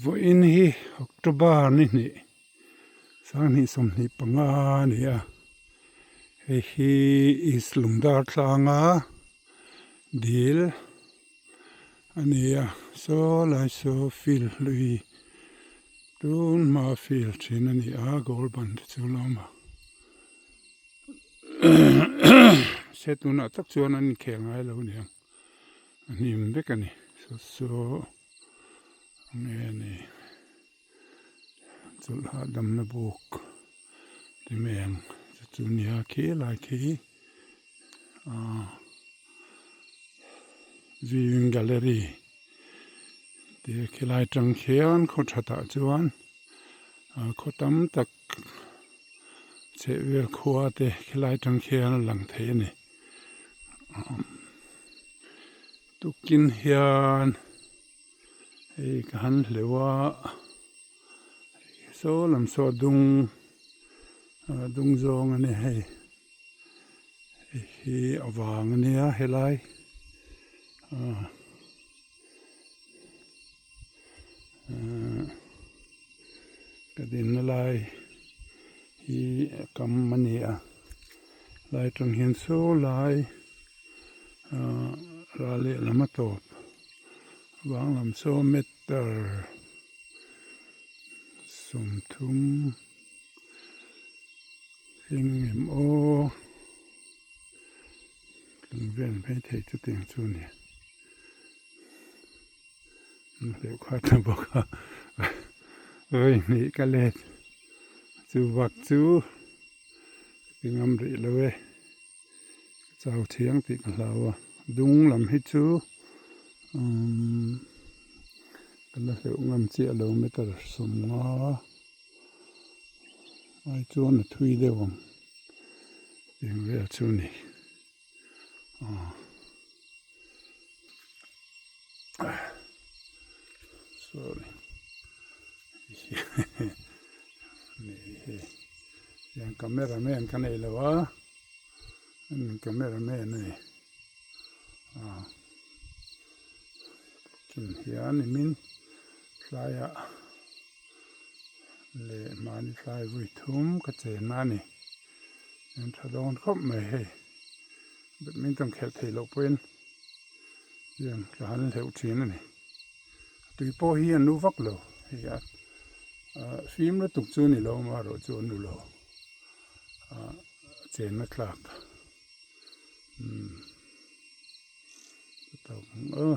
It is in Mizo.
Vawiin hi October ni hnih sanghnih 25 a ni a, hei hi East Lungdar tlanga dil a ni a, saw lai saw field hlui tun hma field thin a ni a, goal ban te chu la awm a. Se tunah tak chuan an inkhel ngai lo aniang a hnim vek a ni saw saw enge a ni chawlh hahdamna buk ti mai ang chu chu nia khi lai khi ah viewing gallery tih khilai atang khian khaw thatah chuan ah khaw tam tak. Chheh vel khua te khilai atang khian a lang thei a ni. Tukin hian hei ka han hleuh a, saw lam saw a dung a dung zawng a ni hei. Hei hi a vang a nia helai ah. Ka dinna lai hi a kam a ni a lai atang hian saw lai ahh ral lehlam a tawp vang lam saw meter 30 eng em aw tlung vel mai thei chutiang chu a ni. Hleuh kha ta bawk a vawi hnih ka let chu bak chu ka ngam rih lo e ka chau thiang tih ka hlau a dung lam hi chu umm ka la hleuh ngam chiah lo meter 50 ai chuan a thui deuh ang tih vel chu a ni aw. Sorry hian camera man ka nei lo a camera man a ni kin hian nimin tlaiah leh mahni tlai vawi thum ka chen a ni an tha dawn khawp mai hei badminton khelh theih loh pawhin. Hian ka han hleuh thin a ni tui pawh hi a nu vak lo hei a ah fim lutuk chu a ni lo amaherawh chu a nu lo ah chenna tlak umm ka tawp ang aw.